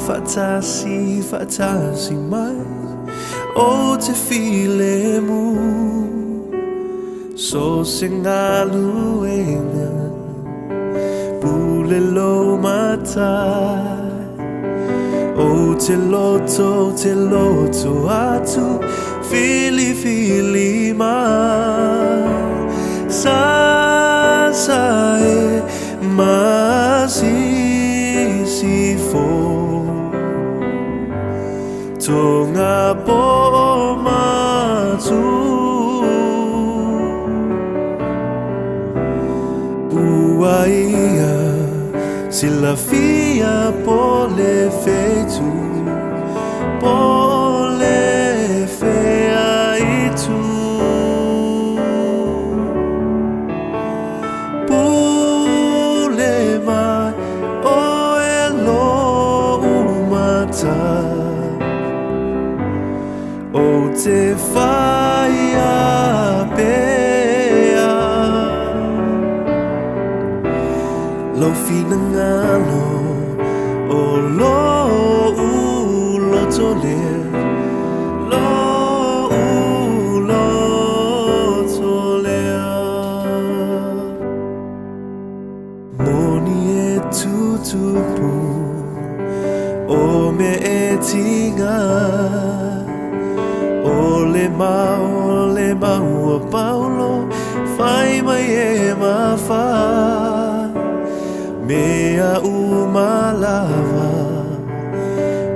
Faatasi faatasi mai o te filemu. So se galuega pule lou matai. O te loto atu filifili mai. Sa sa e masisifo Tonga po matu. Ua ia silafia po le fetu, po le feaitu. Pule mai o e lo umata o te whaia pea. Lau finagalo o lo uloto lea, lo uloto lea. Moni e tutupu o me e tinga. O le mau o Paulo fai mai e mawha. Mea umalava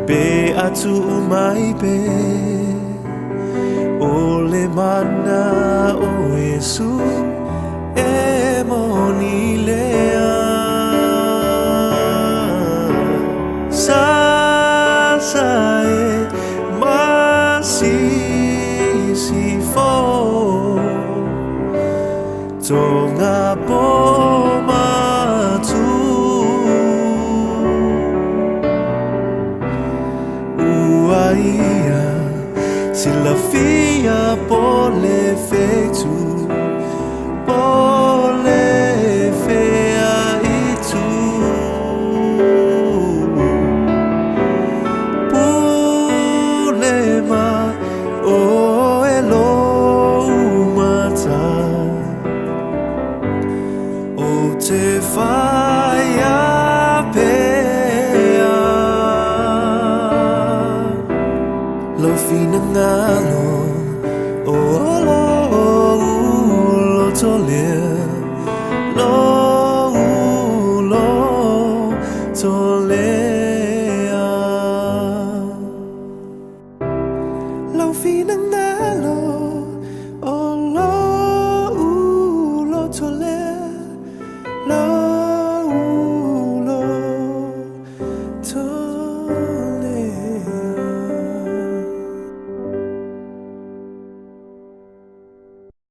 pe atu mai pe. O le mana o Iesu e moni lea. Sa sa e masisifo Tonga po matu. Ua ia silafia po le fetu, po le feaitu. Pule mai o e lo umata o te whaia pea. Lau finagalo o lo uloto lea, lo uloto lea.